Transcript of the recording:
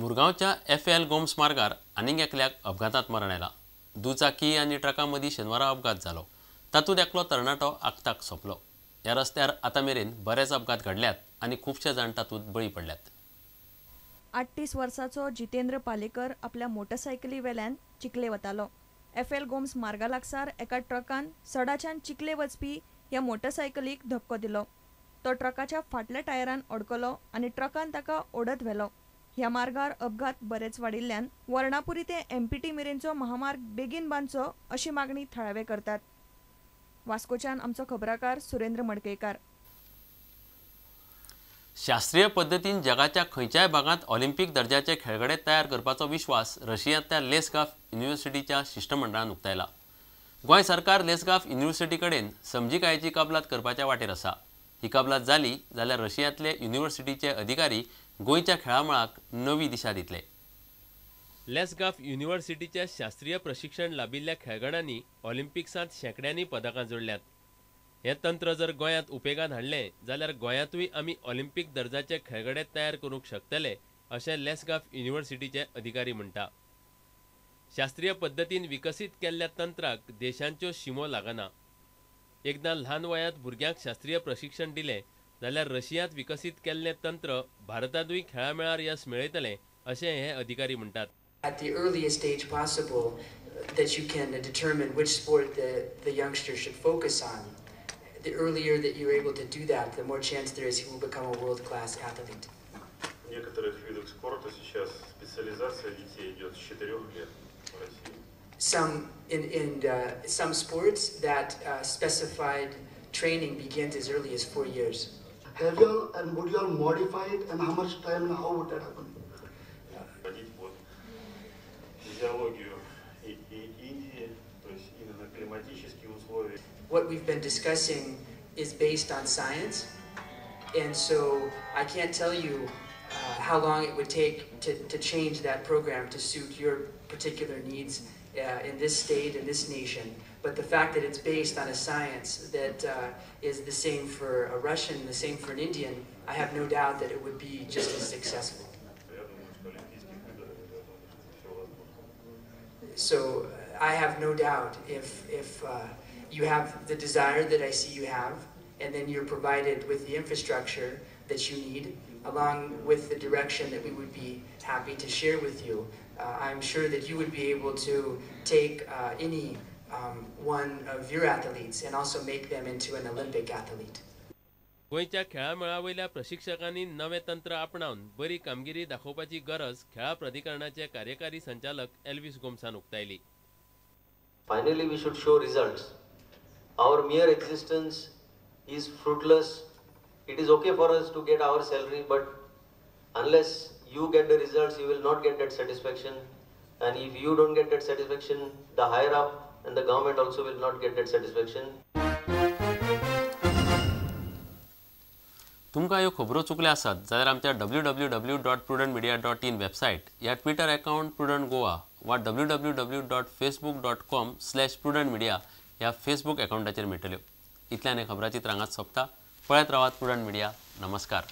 मुरगांवच्या FL. Gomes मार्गार आनीक एकल्याक अपघातांत मरण आयलां. दुचाकी आनी ट्रका मदीं शेनवारा अपघात जालो. तातूंत एकलो तरणाटो आक्ताक सोंपलो. ह्या रस्त्यार आतां मेरेन बरेच अपघात घडल्यात आनी खुबशे जाण तातूंत बळी पडल्यात. 38 वर्साचो जितेंद्र पालेकर आपल्या मोटरसायकली वेल्यान चिखले वतालो. एफ.एल. गोम्स मार्गा लागसार एका ट्रकान सडाच्यान चिखले वचपी ह्या मोटरसायकलीक धपको दिलो. तो ट्रकाच्या फाटल्या टायरान अडकलो आनी ट्रकान ताका ओडत व्हेलो. ह्या मार्गार अपघात बरेच वाडिल्ल्यान वर्णापुरी ते एमपीटी मेरेनचो महामार्ग बेगीन बांदचो अशी मागणी थळावे करतात. वास्कोच्यान आमचो खबराकार सुरेंद्र मडकयकार. शास्त्रीय पद्दतीन जगाच्या खंयच्याय भागांत ऑलिम्पिक दर्जाचे खेळगडे तयार करपाचो विश्वास रशियांतल्या लेसगाफ युनिव्हर्सिटीच्या शिश्टमंडळान उक्तायला. गोंय सरकार लेसगाफ युनिव्हर्सिटी कडेन समजिकायेची कबलात करपाच्या वाटेर आसा. ही कबलात जाली जाल्यार रशियांतले युनिव्हर्सिटीचे अधिकारी गोंयच्या खेळामळाक नवी दिशा दितले. लेसगाफ युनिव्हर्सिटीच्या शास्त्रीय प्रशिक्षण लाबिल्ल्या खेळगड्यांनी ऑलिम्पिक्सांत शेंकड्यांनी पदकां जोडल्यात. हें तंत्र जर गोंयांत उपेगांत हाडलें जाल्यार गोंयांतूय आमी ऑलिम्पिक दर्जाचे खेळगडे तयार करूंक शकतले अशें लेसगाफ युनिव्हर्सिटीचे अधिकारी म्हणटा. शास्त्रीय पद्दतीन विकसीत केल्ल्या तंत्राक देशांच्यो शिमो लागना. एकदां ल्हान वयांत भुरग्यांक शास्त्रीय प्रशिक्षण दिलें जाल्यार रशियांत विकसीत केल्लें तंत्र भारतांतूय खेळामेळार यश मेळयतलें अशें हे अधिकारी म्हणटात. At the earliest stage possible that you can determine which sport the youngster should focus on. The earlier that you're able to do that, the more chance there is he will become a world-class athlete. В некоторых видах спорта сейчас специализация детей идет с 4 лет в России. In some sports that specified training begins as early as 4 years. Have you all and would you all modify it, and how much time and how would that happen? Физиологию и Индии, то есть именно климатические условия. What we've been discussing is based on science, and so I can't tell you how long it would take to change that program to suit your particular needs in this state, in this nation. But the fact that it's based on a science that is the same for a Russian, the same for an Indian, I have no doubt that it would be just as successful. So I have no doubt if you have the desire that I see you have, and then you're provided with the infrastructure that you need, along with the direction that we would be happy to share with you, I'm sure that you would be able to take any one of your athletes and also make them into an Olympic athlete. गोंयच्या खेळामेळावयल्या प्रशिक्षकांनी नवें तंत्र आपणावन बरी कामगिरी दाखोवपाची गरज खेळा प्राधिकरणाचे कार्यकारी संचालक एल्विस गोम्सान उक्तायली. Finally, we should show results. Our mere existence is fruitless. It is okay for us to get our salary, but unless you get the results, you will not get that satisfaction. And if you don't get that satisfaction, the higher up and the government also will not get that satisfaction. तुमकां ह्यो खबरो चुकल्या आसात जाल्यार आमच्या www.prudentmedia.in website या Twitter account prudent Goa वा www.facebook.com/prudentmedia ह्या Facebook अकाउंटाचेर मेळटल्यो. इतल्यान हे खबराचित्र हांगाच सोंपता. पळयत रावात प्रुडंट मिडिया. नमस्कार.